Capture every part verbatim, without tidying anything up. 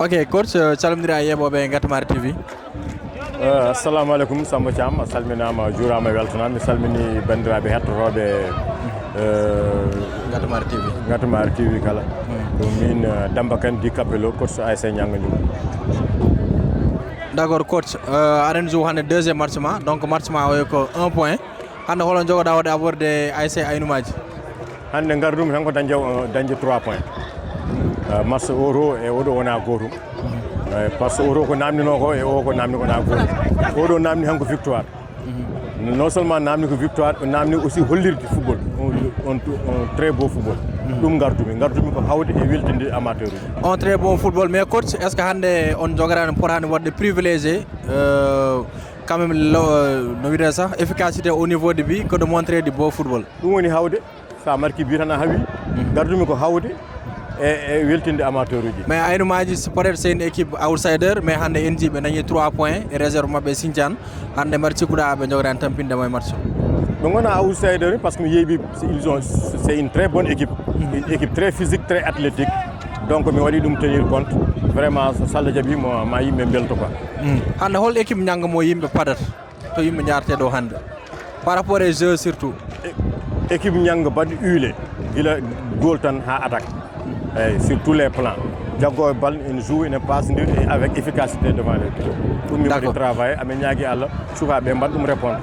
Ok, coach, eh, calmodira e yeɓooɓe Ngatumari T V. Eh, assalamu aleykum, Samba Thiam. A salminaama, a juuraama, a weltanaama. Mi salmini banndiraaɓe hettotooɓe, eh, Ngatumari T V. Ngatumari T V kala. Hmm. Ko min, eh, Damba Kane di Capello, coach A S C Nianga Ndiouga. D'accord, coach. Eh, aɗen joue hannde deuxième match ma. Donc, match ma o ko un point. Hannde holo njogoɗaa waɗde aborder A S C Aynumaaji? Hannde ngardumi tan ko dañde, dañde trois points. Eh, match o to e oɗo wona gootum. Eh, par ce que o to ko namdinoo ko e o ko namdi ko wona gootum. Oɗo namdi tan ko victoire. Non seulement namdi ko victoire, o namdi aussi hollirde football. Un, un, un très beau football. Ɗum ngardumi. Ngardumi ko hawde e weltinde amateur uji. Un très beau football. Mais coach, est-ce que hannde on jogoraani, potaani waɗde privilégié, euh, quand même, lo-, no wiyetee ça, efficacité au niveau de but que de montrer du beau football? Ɗum woni hawde. So a marki bi tan a hawi. Ngardumi ko hawde e, e weltinde amateur uji. Mais Aynumaaji, c'est peut-être c'est une équipe outsider, mais hannde en njii ɓe dañi trois points e réserve maɓɓe Sinthiane. Hannde mbaɗa cikkuɗaa ɓe njogoraani tampinde mo e match o? Ɓe ngona outsider par ce que mi yeeɓi, c'est, ils ont, c'est une très bonne équipe. Une équipe très physique, très athlétique. Donc mi waɗi ɗum tenir compte. Vraiment, so Alla jaɓi mo, ma yimɓe mbelto quoi. Hannde hol équipe Nianga mo yimɓe padata? To yimɓe njaartee ɗo hannde, par rapport e jeu surtout? E-, équipe Nianga baɗ huilé gila goal tan ha attaque. Eyyi, sur tous les plans. Jaggooɓe bal ene joue, ene pasondir et avec efficacité devant les buts. Ɗum mi waɗi. D'accord. Travail, amin ñaagi Allah, sukaaɓe mbaɗa ɗum répondre.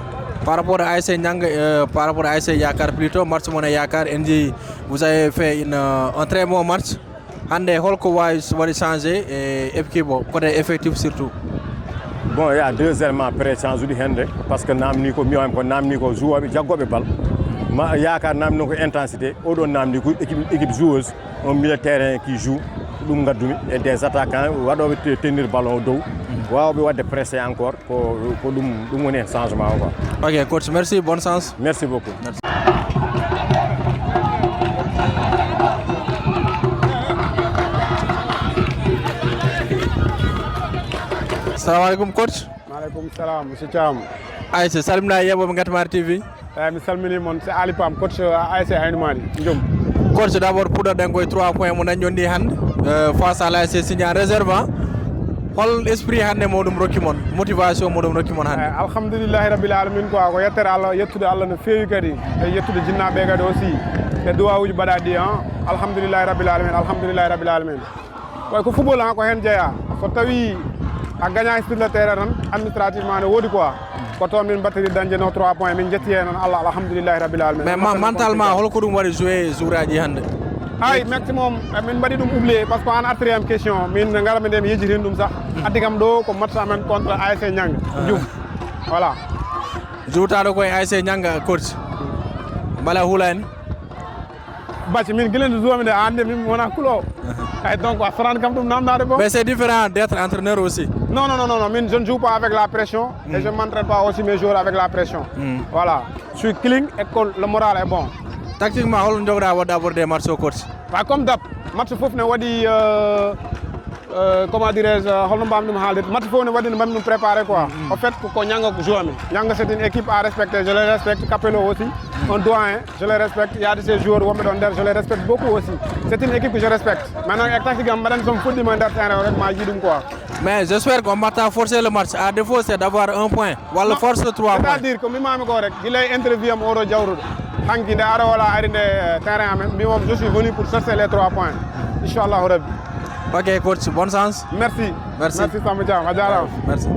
Par rapport à A S C Nianga, euh, par rapport à A S C Yakar plutôt, match mon e Yakar, en njii, vous avez fait une, euh, un très bon match. Hannde holko waawi waɗi changé e équipe o, côté effectif surtout? Bon, il y a deux éléments pré change uɗi hannde, par ce que namni ko, mi wiyama ko namni ko joueurɓe jaggooɓe bal. Ma Yakar namni ko intensité, oɗo namni ko équipe, équipe joueuse, un milieu de terrain qui joue, ko ɗum ngaddumi, et des attaquants waɗooɓe te-, tenir ballon dow, waawɓe waɗde pressé encore. Ko, ko ɗum, ɗum woni hen changement o quoi. Ok, coach, merci, bonne chance. Merci beaucoup. Merci. Salamu aleykum, coach. Maaleykum salam, monsieur Thiam. Ayca, salmina yeeɓooɓe Ngatumari T V. Eyyi, mi salmini mon, c'est Ali Pam, coach A S C Aynumaaji Ndiouga. Coach, d'abord, puɗɗoɗen koye trois points mo dañɗon ɗi hannde, euh, face à l'A S C Sinthiane Réserve. Hol esprit hannde moɗum rokki mon, motivation moɗum rokki mon hannde? Eyyi, alhamdulillahi rabbil alamin quoi, ko yettere Allah, yettude Allah no feewi kadi, e yettude jinnaaɓe kadi aussi, e duwawuji mbaɗaɗi ɗi, hein. Alhamdulillahi rabbil alamin, alhamdulillahi rabbil alamin. Way ko football han ko hen jeeya. So tawi a gagnaki sur le terrain tan, administrativement ne woodi quoi. Ko toon min mbattiri dañde no trois points, min jetti hen noon Allah, alhamdulillahi rabbil alamin. Mais ma-, mentalement, holko ɗum waɗi joué jour aji hannde? Ay, maximum, eh, min mbaɗi ɗum oublié, par ce que an artiriyam question, min ngara mi nde mi yejjitini ɗum sax. Addi kam ɗo ko match amen contre A S C Nianga. Ah. Diouf. Voilà. Juutaɗo koye A S C Nianga, coach. Mbala hula en. Bacci, min gila nde jouami nde, a andi min mi wona kulo. Ay, donc a sorani kam ɗum namdade bon. Mais c'est différent d'être entraîneur aussi. Non, non, non, non, non. Min, je ne joue pas avec la pression et je m'entraîne pas aussi mes joueurs avec la pression. Voilà. Je suis clean et que le moral est bon. Tactiquement, hol jogoɗa waɗde aborder match o, coach? Ba comme d'hab, match fof ne waɗi, euh, euh, comment dirais-je, euh, holno mbawmi ɗum haalde? Match fof ne waɗi no mbawmi ɗum préparé quoi. Au fait, ko, ko Nianga ko jouami. Nianga, c'est une équipe à respecter, je le respecte. Capello aussi, un doyen, je le respecte. Il y a de ces joueurs wonɓe ɗon nder, je les respecte beaucoup aussi. C'est une équipe que je respecte. Maintenant, e tactique am, mbaɗen somi fuɗɗima nder terrain o rek, ma yii ɗum quoi. Mais j'espère qu'on va forcer le match. À défaut, c'est d'avoir un point. Walla force trois points. C'est-à-dire ko mbimami ko rek, gila e interview am oɗo jawruɗo. Hanki nde aɗa wala ari nde, eh, terrain amen, mbimam je suis venu pour chercher les trois points. Inchallahu Rabbi. Ok, coach, bonne chance. Merci. Merci. Merci, Samba Thiam. A jaaraama. Merci.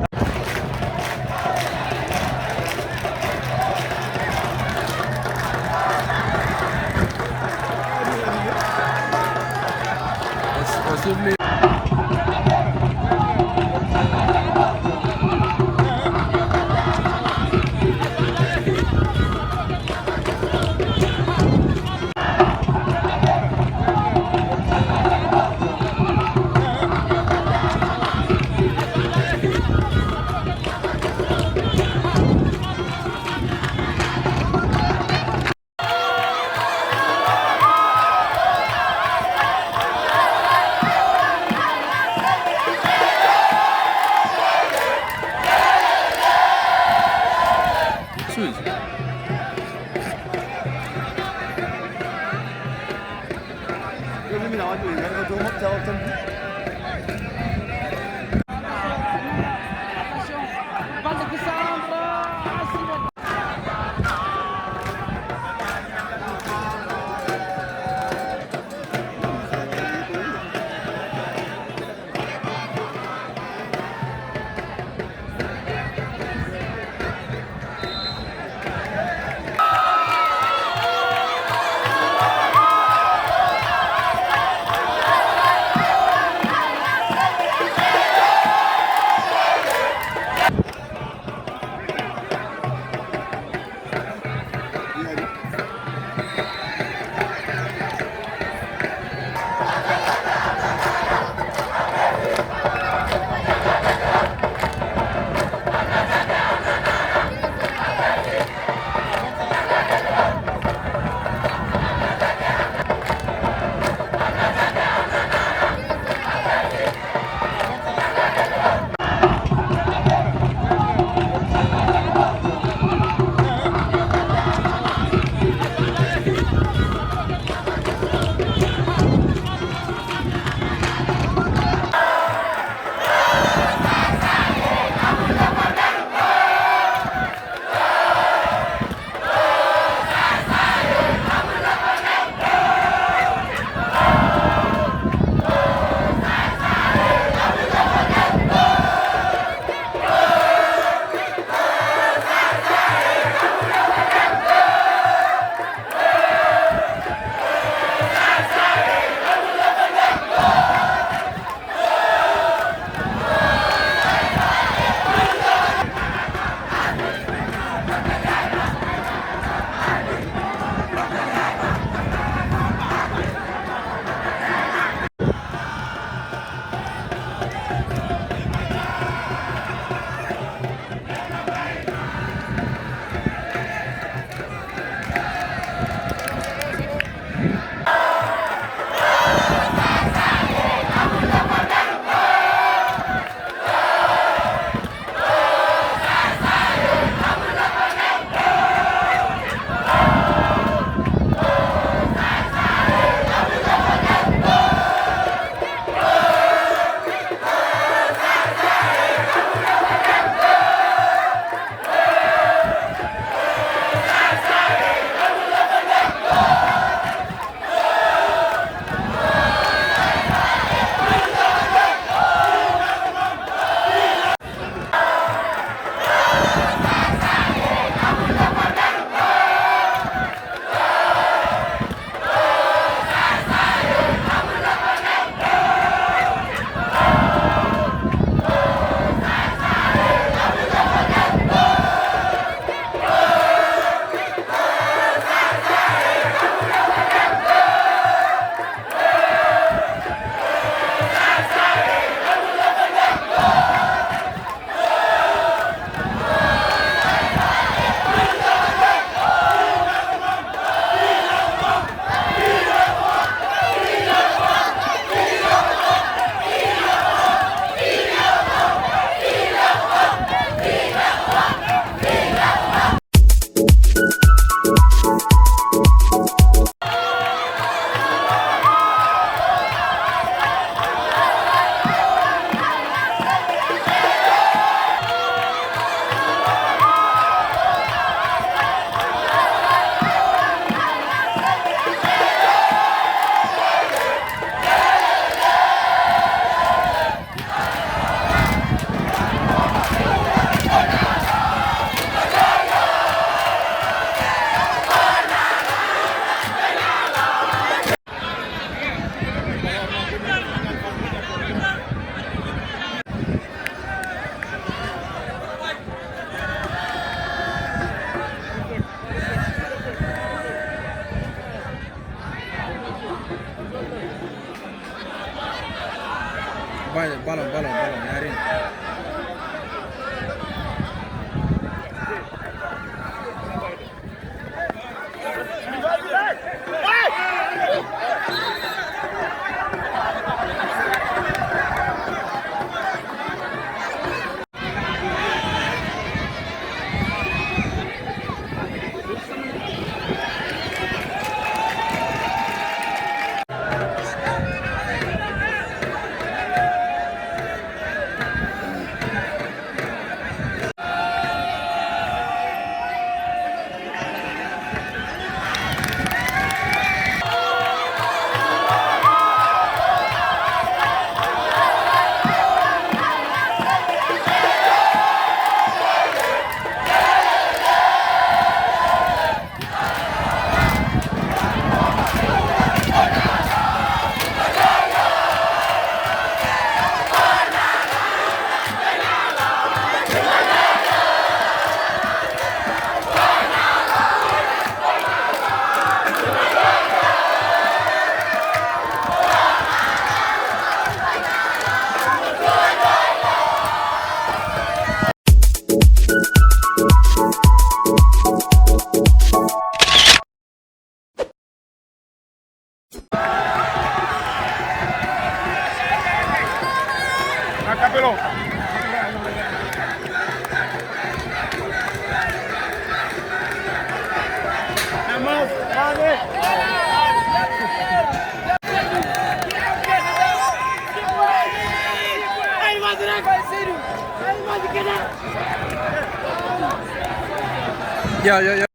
Yo, yo, yo.